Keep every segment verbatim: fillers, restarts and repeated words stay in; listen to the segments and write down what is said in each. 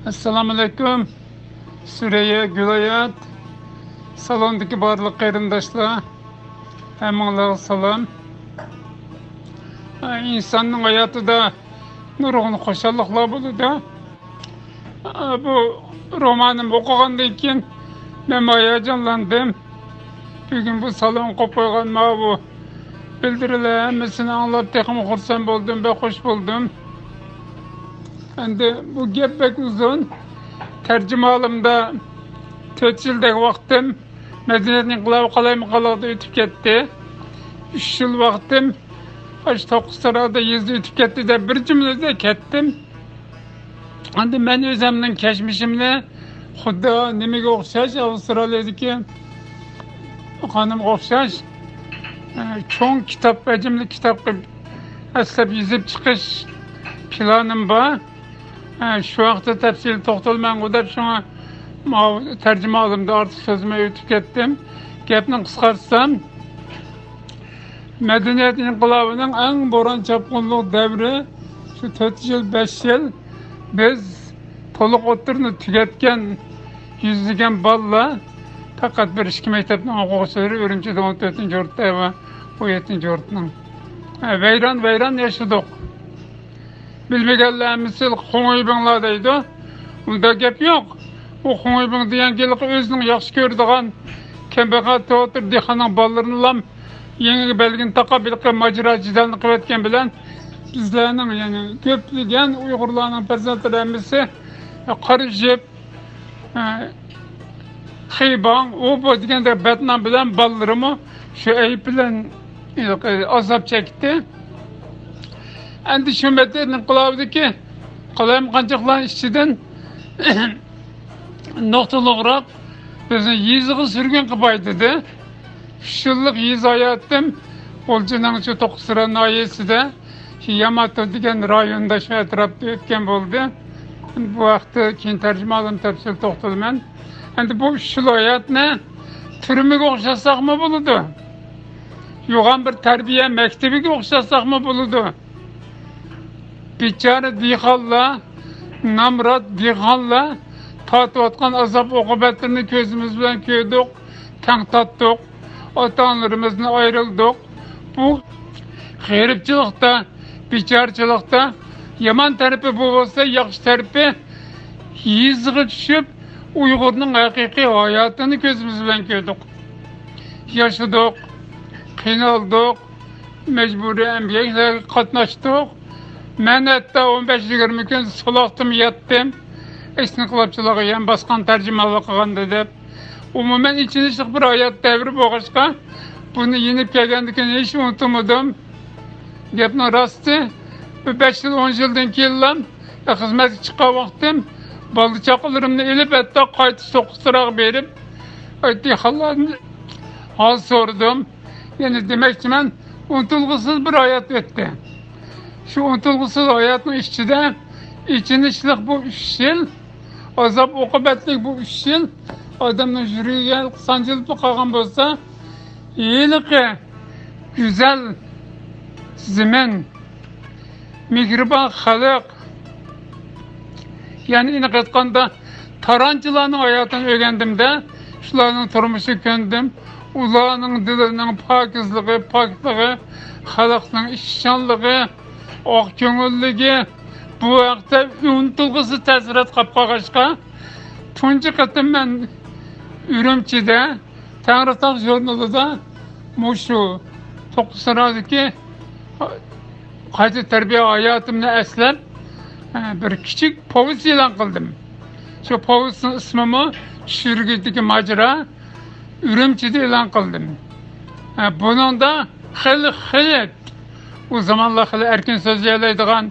ئەسسالامۇئەلەيكۇم. سۈرەييە، گۈلھايات، سالوندىكى بارلىق قېرىنداشلار، ھەممىڭلارغا سالام. ئىنساننىڭ ھاياتىدا نۇرغۇن خۇشاللىقلار بولىدۇ. بۇ رومانىمنى ئوقۇغاندىن كېيىن مەنمۇ ھاياجانلاندىم. بۈگۈن بۇ سالون قويۇپ قويغان ماۋۇ بىلدۈرۈلەر ھەممىسىنى ئاڭلاپ تېخىمۇ خۇرسەن بولدۇم، بەك خۇش بولدۇم. ئەمدى بۇ گەپ بەك ئۇزۇن. تەرجىمىھالىمدا تۆت يىلدەك ۋاقتىم مەدەنىيەت ئىنقىلابى قالايمىقانلىقىدا ئۆتۈپ كەتتى. ئۈچ يىل ۋاقتىم ئاشۇ توققۇز سارادا يېزىدا ئۆتۈپ كەتتى دەپ بىر جۈملىدە كەتتىم. ئەمدى مەن ئۆزۈمنىڭ كەچمىشىمنى خۇددى نېمىگە ئوخشاش، ئاۋسترالىيەدىكى خانىمغا ئوخشاش، ئە، چوڭ كىتاب، ھەجىملىك كىتاب قىلىپ ئەسلەپ يېزىپ چىقىش پىلانىم بار. ئە، شۇ ھەقتە تەپسىلىي توختالمايمەن دەپ، شۇڭا ماۋۇ تەرجىمىھالىمدا ئارتۇق سۆزلىمەي ئۆتۈپ كەتتىم. گەپنى قىسقارتسام، مەدەنىيەت ئىنقىلابىنىڭ ئەڭ بوران-چاپقۇنلۇق دەۋرى شۇ تۆت يىل، بەش يىل. بىز تولۇق ئوتتۇرىنى تۈگەتكەن يۈزلىگەن بالىلار، پەقەت بىر ئىككى مەكتەپنىڭ ئوقۇغۇچىلىرى ئۈرۈمچىدە ئون تۆتىنچى يۇرتتا ۋە ئون يەتتىنچى يۇرتنىڭ، ھە، ۋەيران-ۋەيران ياشىدۇق. بىلمىگەنلەر ھەممىسى خۇڭ ئۆيبىڭلار دەيدۇ. ئۇنداق گەپ يوق. ئۇ خۇڭ ئۆيبىڭ دېگەن ھېلىقى ئۆزىنىڭ ياخشى كۆرىدىغان كەمبەغەل تۆۋەتىر دېھقاننىڭ بالىلىرىنىلا يېڭىگە بەلگىنى تاقاپ ھېلىقى ماجىرا جېدەلنى قىلىۋەتكەن بىلەن بىزلەرنىڭ، يەنى كۆپلىگەن ئۇيغۇرلارنىڭ پەرزەنتلىرى ھەممىسى قارىشىپ، ئە، خىباڭ، ئۇ بۇ دېگەندەك بەتنام بىلەن بالىلىرىمۇ شۇ ئەيىب بىلەن ئازاب چەكتى. ئەمدى شۇ مەدەنىيەت ئىنقىلابىدىكى قالايمىقانچىلىقلارنىڭ ئىچىدىن نۇقتىلىقراق بىزنى يېزىغا سۈرگۈن قىلىپ ھەيدىدى. ئۈچ يىللىق يېزا ھاياتىم غۇلجىنىڭ شۇ توققۇزتارا ناھىيەسىدە، شۇ ياماتو دېگەن رايوندا، شۇ ئەتراپتا ئۆتكەن بولدى. بۇ ھەقتە كېيىن تەرجىمىھالىمدا تەپسىلىي توختىلىمەن. ئەمدى بۇ ئۈچ يىل ھاياتنى تۈرمىگە ئوخشاتساقمۇ بولىدۇ. يوغان بىر تەربىيە مەكتىۋىگە ئوخشاتساقمۇ بولىدۇ. بىچارە دېھقانلار، نامرات دېھقانلار تارتىۋاتقان ئازاب-ئوقۇبەتلىرىنى كۆزىمىز بىلەن كۆردۇق، تەڭ تارتتۇق، ئاتا-ئانىلىرىمىزدىن ئايرىلدۇق. بۇ غېرىبچىلىقتا، بىچارىچىلىقتا يامان تەرىپى بۇ بولسا، ياخشى تەرىپى يېزىغا چۈشۈپ، ئۇيغۇرنىڭ ھەقىقىي ھاياتىنى كۆزىمىز بىلەن كۆردۇق. ياشىدۇق، قىينالدۇق، مەجبۇرىي ئەمگەكلەرگە قاتناشتۇق. مەن ھەتتا ئون بەش يىگىرمە كۈن سولاقتىمۇ ياتتىم. ئىنقىلابچىلارغا يان باسقان، تەرجىمانلىق قىلغاندا دەپ. ئومۇمەن، ئېچىنىشلىق بىر ھايات دەۋرى بولغاچقا، بۇنى يېنىپ كەلگەندىن كېيىن ھېچ ئۇنتۇمىدىم. گەپنىڭ راستى، بىر بەش يىل، ئون يىلدىن كېيىنلا خىزمەتكە چىققان ۋاقتىم، بالا-چاقىلىرىمنى ئېلىپ، ھەتتا قايتىش توققۇزتاراغا بېرىپ، دېھقانلاردىن ھال سورىدىم. يەنى دېمەكچىمەن، ئۇنتۇلغۇسىز بىر ھايات ئۆتتى. شۇ ئۇنتۇلغۇسىز ھاياتنىڭ ئىچىدە ئېچىنىشلىق بۇ ئۈچ يىل، ئازاب-ئوقۇبەتلىك بۇ ئۈچ يىل ئادەمنىڭ يۈرىكىگە سانجىلىپلا قالغان بولسا، ھېلىقى گۈزەل زېمىن، مېھرىبان خەلق، يەنى ئېنىق ئېيتقاندا، تارانچىلارنىڭ ھاياتىنى ئۆگەندىم-دە، شۇلارنىڭ تۇرمۇشىغا كۆندۈم. ئۇلارنىڭ دىلىنىڭ پاكىزلىقى، پاكلىقى، خەلقنىڭ ئىشچانلىقى، ئاق كۆڭۈللۈكى، بۇ ھەقتە ئۇنتۇلغۇسىز تەسىرات قاپ قالغاچقا، تۇنجى قېتىم مەن ئۈرۈمچىدە تەڭرىتاغ ژۇرنىلىدا مۇشۇ توققۇزتارادىكى قايتا تەربىيە ھاياتىمنى ئەسلەپ، بىر كىچىك پوۋېست ئېلان قىلدىم. شۇ پوۋېستنىڭ ئىسمىمۇ چۈشۈرگۈدىكى ماجىرا، ئۈرۈمچىدە ئېلان قىلدىم. بۇنىڭدا خېلى، خېلى، ئۇ زامانلار خېلى ئەركىن سۆزلىيەلەيدىغان،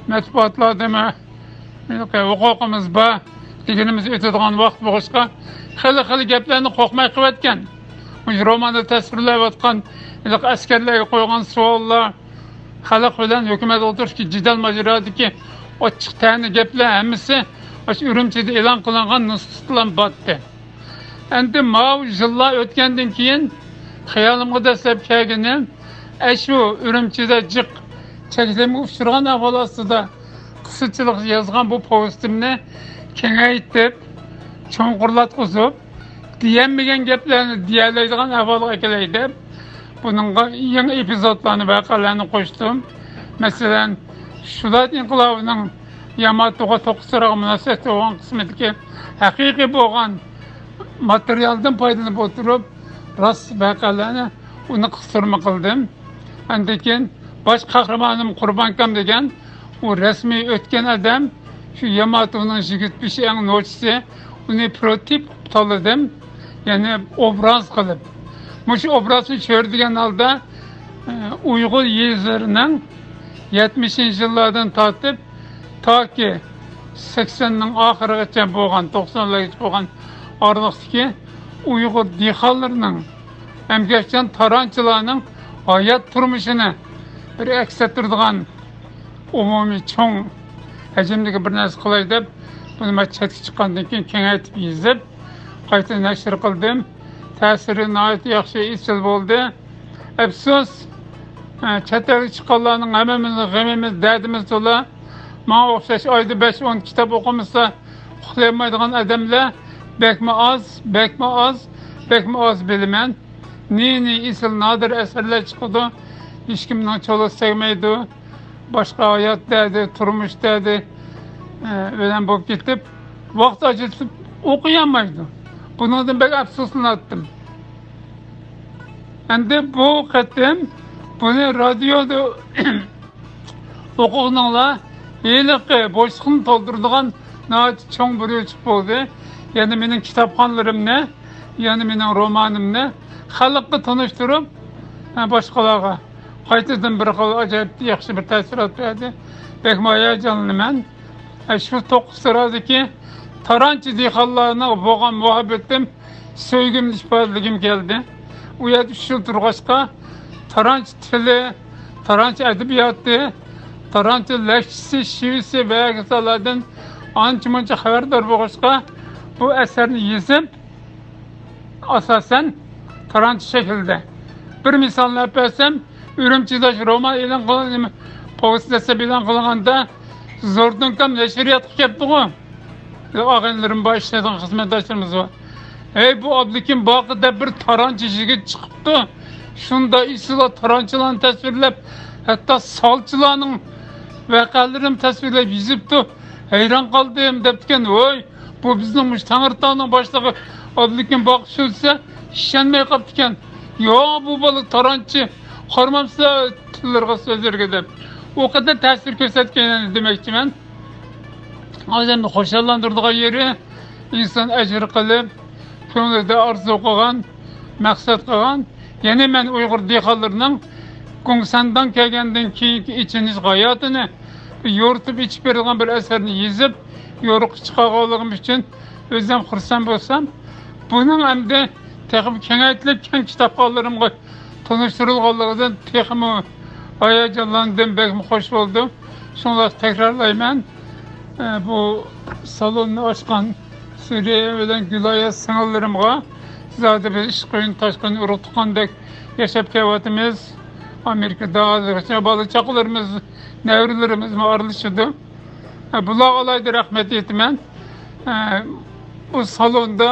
مەتبۇئاتلاردىمۇ ھوقۇقىمىز بار دېگىنىمىز ئۆتىدىغان ۋاقىت بولغاچقا، خېلى، خېلى گەپلەرنى قورقماي قىلىۋەتكەن. مۇشۇ روماندا تەسۋىرلەۋاتقان ھېلىقى ئەسكەرلەرگە قويغان سوئاللار، خەلق بىلەن ھۆكۈمەت ئوتتۇرىسىدىكى جېدەل ماجىرادىكى ئاچچىق تەنە گەپلەر ھەممىسى ئاشۇ ئۈرۈمچىدە ئېلان قىلىنغان نۇسخىسىدىلا بارتتى. ئەمدى ماۋۇ يىللار ئۆتكەندىن كېيىن خىيالىمغا دەسلەپ كەلگىنى، ئەشۇ ئۈرۈمچىدە جىق چەكلىمىگە ئۇچرىغان ئەھۋال ئاستىدا قىسسىچىلىق يازغان بۇ پوۋېستىمنى كېڭەيتىپ، چوڭقۇرلاتقۇزۇپ، دېيەلمىگەن گەپلەرنى دېيەلەيدىغان ئەھۋالغا ئەكېلەي دەپ، بۇنىڭغا يېڭى ئېپىزودلارنى، ۋەقەلەرنى قوشتۇم. مەسىلەن، شۇلات ئىنقىلابىنىڭ ياماتوغا توققۇز سىراغا مۇناسىۋەتلىك بولغان قىسمىدىكى ھەقىقىي بولغان ماتېرىيالدىن پايدىلىنىپ ئولتۇرۇپ، راست ۋەقەلەرنى ئۇنى قىستۇرما قىلدىم. ئاندىن كېيىن باش قەھرىمانىم قۇربانكام دېگەن ئۇ رەسمىي ئۆتكەن ئادەم، شۇ ياماتونىڭ يىگىت بېشى ئەڭ نوچىسى، ئۇنى پروتوتىپ قىلىپ تاللىدىم. يەنى ئوبراز قىلىپ. مۇشۇ ئوبرازنى چۆرىدىگەن ھالدا، ئە، ئۇيغۇر يېزىلىرىنىڭ يەتمىشىنچى يىللاردىن تارتىپ تاكى سەكسەننىڭ ئاخىرىغىچە بولغان، توقسانلارغىچە بولغان ئارىلىقتىكى ئۇيغۇر دېھقانلىرىنىڭ، ئەمگەكچان تارانچىلارنىڭ ھايات تۇرمۇشىنى بىر ئەكس ئەتتۈرىدىغان ئومۇمىي چوڭ ھەجىمدىكى بىر نەرسە قىلاي دەپ، بۇنى مەن چەتكە چىققاندىن كېيىن كېڭەيتىپ يېزىپ، قايتا نەشر قىلدىم. تەسىرى ناھايىتى ياخشى، ئېسىل بولدى. ئەپسۇس، ئە، چەت ئەلگە چىققانلارنىڭ ھەممىمىزنىڭ غېمىمىز، دەردىمىز تولا. ماڭا ئوخشاش ئايدا بەش، ئون كىتاب ئوقۇمىسا ئۇخلىيالمايدىغان ئادەملەر بەكمۇ ئاز، بەكمۇ ئاز، بەكمۇ ئاز بىلىمەن. نى-نى ئېسىل نادىر ئەسەرلەر چىقىدۇ. ھېچكىمنىڭ چولىسى تەگمەيدۇ. باشقا ھايات دەردى، تۇرمۇش دەردى، ئە، بىلەن بولۇپ كېتىپ، ۋاقىت ئاجرىتىپ ئوقۇيالمايدۇ. بۇنىڭدىن بەك ئەپسۇسلىناتتىم. ئەمدى بۇ قېتىم بۇنى رادىيودا ئوقۇغىنىڭلار ھېلىقى بوشلۇقنى تولدۇرىدىغان ناھايىتى چوڭ بىر يوچۇق بولدى. يەنى مېنىڭ كىتابخانلىرىمنى، يەنى مېنىڭ رومانىمنى خەلققە تونۇشتۇرۇپ، ھە، باشقىلارغا قايتىدىن بىر خىل ئاجايىپ ياخشى بىر تەسىرات بەردى. بەكمۇ ھاياجانلىنىمەن. ھە، شۇ توققۇز سىرادىكى تارانچى دېھقانلارغا بولغان مۇھەببىتىم، سۆيگۈمنى ئىپادىلىگۈم كەلدى. ئۇ يەردە ئۈچ يىل تۇرغاچقا، تارانچى تىلى، تارانچى ئەدەبىياتى، تارانچى لەھجىسى، شېۋىسى ۋە ھاكازالاردىن ئانچە-مۇنچە خەۋەردار بولغاچقا، بۇ ئەسەرنى يېزىپ، ئاساسەن، تارانچى شەكلىدە. بىر مىسالنى ئەپ بەرسەم، ئۈرۈمچىدە شۇ رومان ئېلان قىلىن، پوۋېست دەسسەپ ئېلان قىلىنغاندا، زوردۇنكام نەشرىياتقا كەپتىغۇ. ئاغىنىلىرىم بار، ئىشلەيدىغان خىزمەتداشلىرىمىز بار. ھەي، بۇ ئابلىكىم باقى دەپ بىر تارانچى يىگىت چىقىپتۇ. شۇنداق ئېسىل تارانچىلارنى تەسۋىرلەپ، ھەتتا سالچىلارنىڭ ۋەقەلىرىنى تەسۋىرلەپ يېزىپتۇ. ھەيران قالدىم دەپتىكەن. ۋوي، بۇ بىزنىڭ مۇشۇ تەڭرىتاغنىڭ باشلىقى ئابلىكىم باقىشۇ دېسە، ئىشەنمەي قاپتىكەن. ياق، بۇ بالا تارانچى، قارىمامسىلەر تىللىرىغا، سۆزلىرىگە دەپ. ئۇ قەدەر تەسىر كۆرسەتكەن دېمەكچىمەن. ئادەمنى خۇشاللاندۇرىدىغان يېرى، ئىنسان ئەجىر قىلىپ، كۆڭلىدە ئارزۇ قىلغان، مەقسەت قىلغان، يەنى مەن ئۇيغۇر دېھقانلىرىنىڭ گۇڭسەنداڭ كەلگەندىن كېيىنكى ئېچىنىش ھاياتىنى يورۇتۇپ ئېچىپ بېرىدىغان بىر ئەسەرنى يېزىپ، يورۇققا چىقارغانلىقىم ئۈچۈن ئۆزۈم خۇرسەن بولسام، بۇنىڭ ئەمدى تېخىمۇ كېڭەيتىلىپ، كەڭ كىتابخانلىرىمغا تونۇشتۇرۇلغانلىقىدىن تېخىمۇ ھاياجانلاندىم، بەكمۇ خۇش بولدۇم. شۇڭلاشقا تەكرارلايمەن، ئە، بۇ سالوننى ئاچقان سۈرىيە بىلەن گۈلايا سىڭىللىرىمغا، زادى بىز ئىشقىن، تاشقىن، ئۇرۇق تۇغقاندەك ياشاپ كېلىۋاتىمىز. ئامېرىكىدا ھازىرغىچە بالا چاقىلىرىمىز، نەۋرىلىرىمىزمۇ ئارىلىشىدۇ. ئە، بۇلارغا ئالاھىدە رەھمەت ئېيتىمەن. ئە، بۇ سالوندا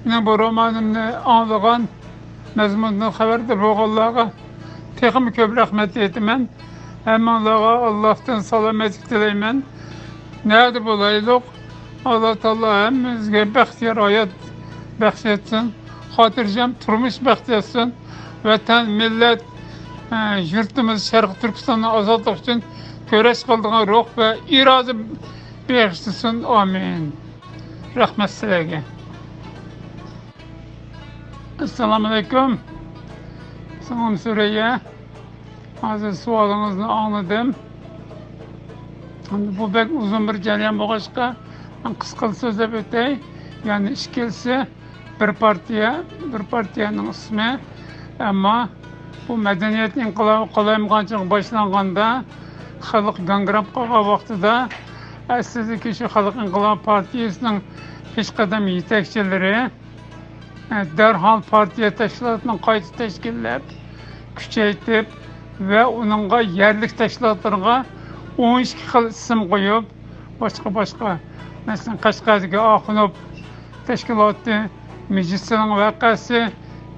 مېنىڭ بۇ رومانىمنى ئاڭلىغان، مەزمۇنىدىن خەۋەردار بولغانلارغا تېخىمۇ كۆپ رەھمەت ئېيتىمەن. ھەممىڭلارغا ئاللاھتىن سالامەتلىك تىلەيمەن. نەدە بولايلۇق، ئاللا تائالا ھەممىمىزگە بەختىيار ھايات بەخش ئەتسۇن، خاتىرجەم تۇرمۇش بەخت ئەتسۇن. ۋەتەن، مىللەت، ئە، يۇرتىمىز شەرقىي تۈركىستاننىڭ ئازادلىقى ئۈچۈن كۈرەش قىلىدىغان روھ ۋە ئىرادە بېغىشلىسۇن. ئامىن. رەھمەت سىلەرگە. ئەسسالامۇئەلەيكۇم. سىڭلىم سۈرەييە. ھازىر سوئالىڭىزنى ئاڭلىدىم. ئەمدى بۇ بەك ئۇزۇن بىر جەريان بولغاچقا، مەن قىسقىلا سۆزلەپ ئۆتەي. يەنى ئىككىلىسى بىر پارتىيە، بىر پارتىيەنىڭ ئىسمى. ئەمما بۇ مەدەنىيەت ئىنقىلابى قالايمىقانچىلىقى باشلانغاندا، خەلق گاڭگىراپ قالغان ۋاقتىدا، ئەسلىدىكى شۇ خەلق ئىنقىلابى پارتىيىسىنىڭ پېشقەدەم يېتەكچىلىرى، دەرھال پارتىيە تەشكىلاتىنى قايتا تەشكىللەپ، كۈچەيتىپ ۋە ئۇنىڭغا يەرلىك تەشكىلاتلارغا ئون ئىككى خىل ئىسىم قويۇپ، باشقا-باشقا مەسىلەن، قەشقەردىكى ئاخۇنوف تەشكىلاتى، مىجىتسىنىڭ ۋەقەسى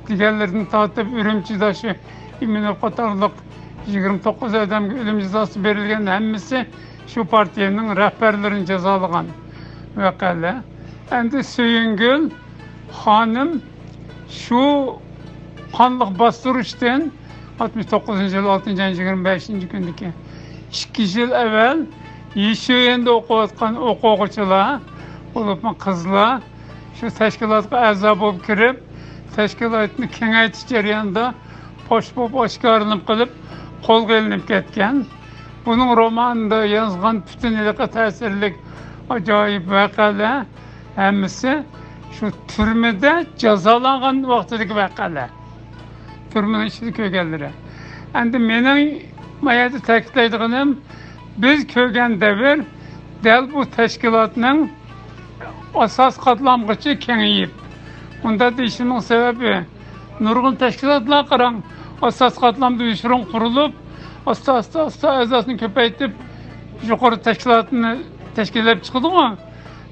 دېگەنلىرىدىن تارتىپ، ئۈرۈمچىدە شۇ ئىمىنوف قاتارلىق يىگىرمە توققۇز ئادەمگە ئۆلۈم جازاسى بېرىلگەن، ھەممىسى شۇ پارتىيەنىڭ رەھبەرلىرىنى جازالىغان ۋەقەلەر. ئەمدى سۆيۈنگۈل خانىم شۇ قانلىق باستۇرۇشتىن، ئاتمىش توققۇزىنچى يىل ئالتىنچى ئاينىڭ يىگىرمە بەشىنچى كۈنىدىكى، ئىككى يىل ئەۋۋەل يىشۆيەندە ئوقۇۋاتقان ئوقۇغۇچىلار، بولۇپمۇ قىزلار، شۇ تەشكىلاتقا ئەزا بولۇپ كىرىپ، تەشكىلاتنى كېڭەيتىش جەريانىدا پاش بولۇپ ئاشكارىلىنىپ قېلىپ، قولغا ئېلىنىپ كەتكەن. بۇنىڭ رومانىدا يازغان پۈتۈن ھېلىقى تەسىرلىك ئاجايىپ ۋەقەلەر ھەممىسى شۇ تۈرمىدە جازالانغان ۋاقتىدىكى ۋەقەلەر. تۈرمىنىڭ ئىچىدە كۆرگەنلىرى. ئەمدى مېنىڭ ما يەردە تەكىتلەيدىغىنىم، بىز كۆرگەن دەۋر دەل بۇ تەشكىلاتنىڭ ئاساسىي قاتلامغىچە كېڭىيىپ، ئۇنداق دېيىشىمنىڭ سەۋەبى، نۇرغۇن تەشكىلاتلار قاراڭ، ئاساسىي قاتلامدا يوشۇرۇن قۇرۇلۇپ، ئاستا، ئاستا، ئاستا ئەزاسىنى كۆپەيتىپ، يۇقىرى تەشكىلاتنى تەشكىللەپ چىقىدىغۇ.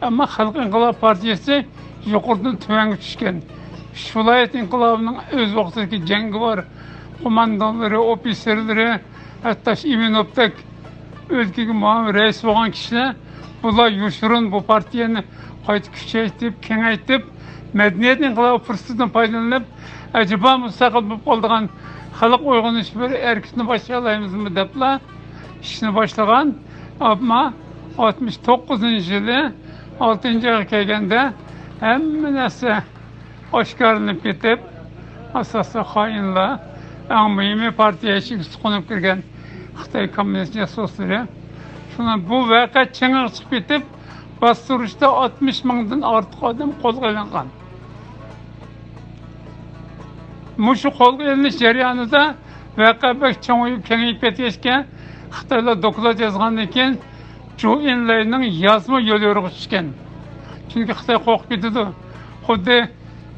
ئەمما خەلق ئىنقىلاب پارتىيەسى يۇقىرىدىن تۆۋەنگە چۈشكەن. ئۈچ ۋىلايەت ئىنقىلابىنىڭ ئۆز ۋاقتىدىكى جەڭگىۋار قوماندانلىرى، ئوفىتسېرلىرى، ھەتتا شۇ ئىمىنوفدەك ئۆلكىگە مۇئاۋىن رەئىس بولغان كىشىلەر، بۇلار يوشۇرۇن بۇ پارتىيەنى قايتا كۈچەيتىپ، كېڭەيتىپ، مەدەنىيەت ئىنقىلابى پۇرسىتىدىن پايدىلىنىپ، ئەجەبا مۇستەقىل بولۇپ قالىدىغان خەلق ئويغىنىشى بىر ھەرىكىتىنى باشلايالايمىزمۇ دەپلا ئىشنى باشلىغان. ئەمما ئاتمىش توققۇزىنچى يىلى ئالتىنچى ئايغا كەلگەندە ھەممە نەرسە ئاشكارىلىنىپ كېتىپ، ئاساسلىق خائىنلار، ئەڭ مۇھىمى پارتىيە ئىچىگە سۇقۇنۇپ كىرگەن خىتاي كوممۇنىست جاسۇسلىرى. شۇنىڭ بۇ ۋەقە چىڭىغا چىقىپ كېتىپ، باستۇرۇشتا ئاتمىش مىڭدىن ئارتۇق ئادەم قولغا ئېلىنغان. مۇشۇ قولغا ئېلىنىش جەريانىدا ۋەقە بەك چوڭىيىپ، كېڭىيىپ كەتكەچكە، خىتايلار دوكلات يازغاندىن كېيىن، جۇ ئېنلەينىڭ يازما يول يورۇقى چۈشكەن. چۈنكى خىتاي قورقۇپ كېتىدۇ. خۇددى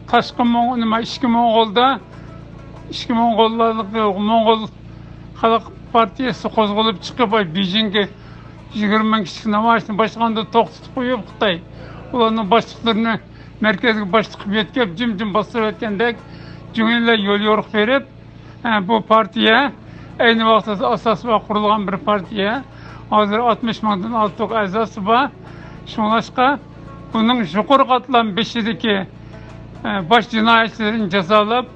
تاشقى موڭ-، نېمە، ئىچكى موڭغۇلدا، ئىچكى موڭغۇللارنىڭ، موڭغۇل خەلق پارتىيەسى قوزغىلىپ چىقىپ، بېيجىڭگە يىگىرمە مىڭ كىشىلىك نامايىشنى باشلىغاندا توختىتىپ قويۇپ خىتاي، ئۇلارنىڭ باشلىقلىرىنى مەركەزگە باشلىق قىلىپ يۆتكەپ، جىم-جىم باستۇرۇۋەتكەندەك، جۇ ئېنلەي يول يورۇق بېرىپ، ھە، بۇ پارتىيە ئەينى ۋاقىتتا ئاساسى بار قۇرۇلغان بىر پارتىيە. ھازىر ئاتمىش مىڭدىن ئارتۇق ئەزاسى بار. شۇڭلاشقا بۇنىڭ يۇقىرى قاتلام بېشىدىكى، ھە، باش جىنايەتچىلىرىنى جازالاپ،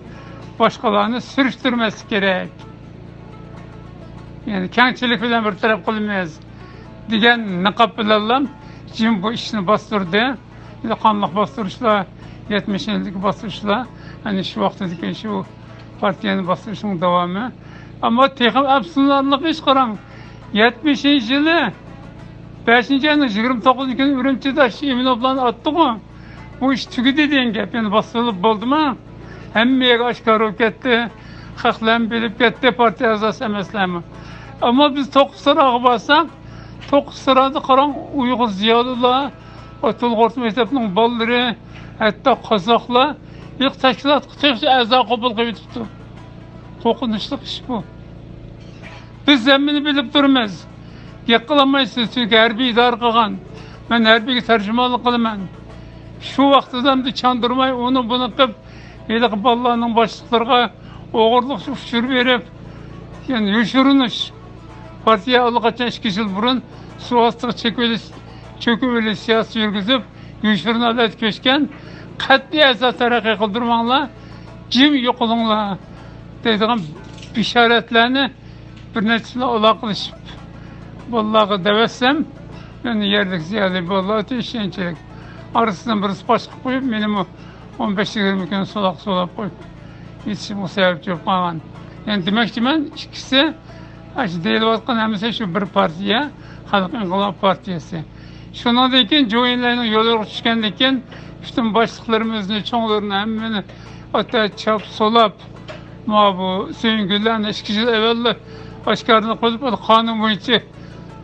باشقىلارنى سۈرۈشتۈرمەسلىك كېرەك. يەنى كەڭچىلىك بىلەن بىر تەرەپ قىلىمىز دېگەن نىقاب بىلەنلا جىم بۇ ئىشنى باستۇردى. قانلىق باستۇرۇشلار، يەتمىشىنچى يىلدىكى باستۇرۇشلار، ئەنە شۇ ۋاقىتتىكى شۇ پارتىيەنى باستۇرۇشنىڭ داۋامى. ئەمما تېخىمۇ ئەپسۇسلىنارلىقى ئىش قاراڭ. يەتمىشىنچى يىلى بەشىنچى ئاينىڭ يىگىرمە توققۇزىنچى كۈنى ئۈرۈمچىدە شۇ ئىمىنوفلارنى ئاتتىغۇ. بۇ ئىش تۈگىدى دېگەن گەپ. يەنە باستۇرۇلۇپ بولدىما؟ ھەممە يەرگە ئاشكارا بولۇپ كەتتى. خەقلەرمۇ بىلىپ كەتتى، پارتىيە ئەزاسى ئەمەسلەرمۇ. ئەمما بىز توققۇزتاراغا بارساق، توققۇزتارادا قاراڭ، ئۇيغۇر زىيالىيلار، ئوتتۇرا ئوتتۇرا مەكتەپنىڭ بالىلىرى، ھەتتا قازاقلار ھېلىقى تەشكىلاتقا تېخىچە ئەزا قوبۇل قىلىۋېتىپتۇ. قورقۇنچلۇق ئىش بۇ. بىز ھەممىنى بىلىپ تۇرىمىز. گەپ قىلالمايسىز، چۈنكى ھەربىي ئىدارە قىلغان. مەن ھەربىيگە تەرجىمانلىق قىلىمەن. شۇ ۋاقتىدا ئەمدى چاندۇرماي، ئۇنى بۇنى قىلىپ، ھېلىقى بالىلارنىڭ باشلىقلىرىغا ئوغرىلىق ئۇچۇر بېرىپ، يەنى يوشۇرۇنۇش. پارتىيە ئاللىقاچان ئىككى يىل بۇرۇن سۇ ئاستىغا چېكىۋېلىش، چۆكۈۋېلىش سىياسىتى يۈرگۈزۈپ، يوشۇرۇن ھالەتكە كۆچكەن. قەتئىي ئەزا تەرەققىي قىلدۇرماڭلار، جىم يوقىلىڭلار دەيدىغان بېشارەتلەرنى بىر نەچچىسى بىلەن ئالاقىلىشىپ، بالىلارغا دەۋەتسەم، يەنە يەرلىك زىيالىي بالىلار ئۈچۈن ئىشەنچلىك. ئارىسىدىن بىرسى پاش قىلىپ قويۇپ، مېنىمۇ ئون بەش يىگىرمە كۈن سولاق سولاپ قويۇپ، يېتىشىمغا سەۋەبچى بولۇپ قالغان. يەنى دېمەكچىمەن، ئىككىسى، ئاشۇ دېيىلىۋاتقان ھەممىسى شۇ بىر پارتىيە، خەلق ئىنقىلاب پارتىيەسى. شۇنىڭدىن كېيىن جۇ ئېنلەينىڭ يولىغا چۈشكەندىن كېيىن، پۈتۈن باشلىقلىرىمىزنى، چوڭلىرىنى ھەممىنى ئاتا چاپ سولاپ، مانا بۇ سۆيۈنگۈللەرنى ئىككى يىل ئەۋۋەللا ئاشكارىلىق قىلىپ، قانۇن بويىچە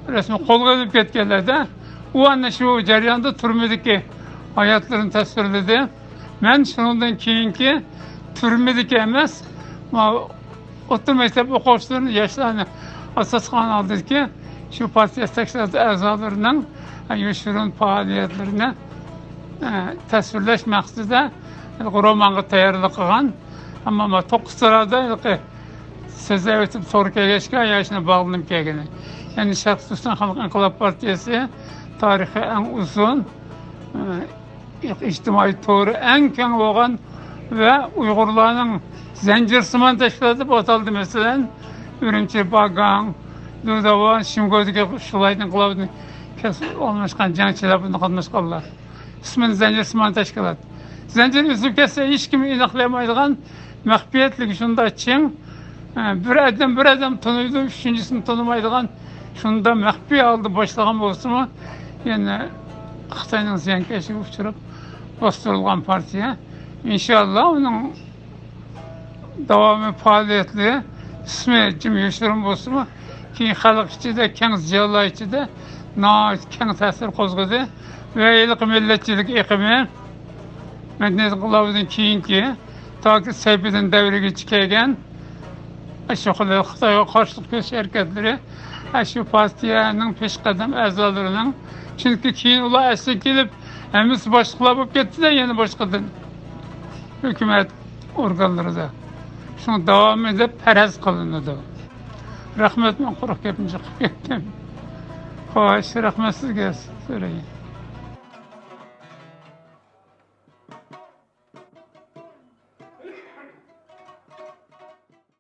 رەسمىي قولغا ئېلىپ كەتكەنلەردە، ئۇ ئەنە شۇ جەرياندا تۈرمىدىكى ھاياتلىرىنى تەسۋىرلىدى. مەن شۇنىڭدىن كېيىنكى تۈرمىدىكى ئەمەس، مانا ئوتتۇرا مەكتەپ ئوقۇغۇچىلىرىنى، ياشلارنى ئاساس قىلغان ھالدىكى شۇ پارتىيە تەشكىلاتى ئەزالىرىنىڭ يوشۇرۇن پائالىيەتلىرىنى، ئە، تەسۋىرلەش مەقسىتىدە ھېلىقى رومانغا تەييارلىق قىلغان. ئەمما مانا توققۇز تارادا ھېلىقى سۆزلەۋېتىپ تور كەلگەچكە، يا شۇنى باغلىنىپ كەلگىنى. يەنى شەرقىي تۈركىستان خەلق ئىنقىلاب پارتىيەسى تارىخى ئەڭ ئۇزۇن، ئە، ئىجتىمائىي تورى ئەڭ كەڭ بولغان ۋە ئۇيغۇرلارنىڭ زەنجىرسىمان تەشكىلاتى دەپ ئاتالدى. مەسىلەن، ئۈرۈمچى، باگاڭ، دۇداۋان، شىمگودىكى شۇلايدىن قىلاۋۇدىن كەسىپ ئالماشقان جەڭچىلەر، بۇندا قاتناشقانلار. ئىسمىنى زەنجىرسىمان تەشكىلات. زەنجىر ئۈزۈلۈپ كەتسە، ھېچكىم ئېنىقلىيالمايدىغان مەخپىيەتلىكى شۇنداق چىڭ. ئە، بىر ئادەم، بىر ئادەم تونۇيدۇ، ئۈچىنچىسىنى تونۇمايدىغان، شۇنداق مەخپىي ھالدا باشلىغان بولسىمۇ، يەنە خىتاينىڭ زىيانكەشلىكىگە ئۇچراپ باستۇرۇلغان پارتىيە. ئىنشاللا ئۇنىڭ داۋامى پائالىيەتلىرى ئىسمى جىم يوشۇرۇن بولسىمۇ، كېيىن خەلق ئىچىدە، كەڭ زىيالىيلار ئىچىدە ناھايىتى كەڭ تەسىر قوزغىدى ۋە ھېلىقى مىللەتچىلىك ئېقىمى مەدەنىيەت ئىنقىلابىدىن كېيىنكى، تاكى سەيپىدىن دەۋرىگىچە كەلگەن، ئاشۇ خىلى خىتايغا قارشىلىق كۆرسىتىش ھەرىكەتلىرى، ئاشۇ پارتىيەنىڭ پېشقەدەم ئەزالىرىنىڭ، چۈنكى كېيىن ئۇلار ئەسلىگە كېلىپ، ھەممىسى باشلىقلار بولۇپ كەتتىدە، يەنە باشقىدىن ھۆكۈمەت ئورگانلىرىدا. شۇنىڭ داۋامى دەپ پەرەز قىلىنىدۇ. رەھمەت، مەن قۇرۇق گەپنى جىق قىلىپ كەتتىم. خوش، رەھمەت سىزگە، سۆرەي.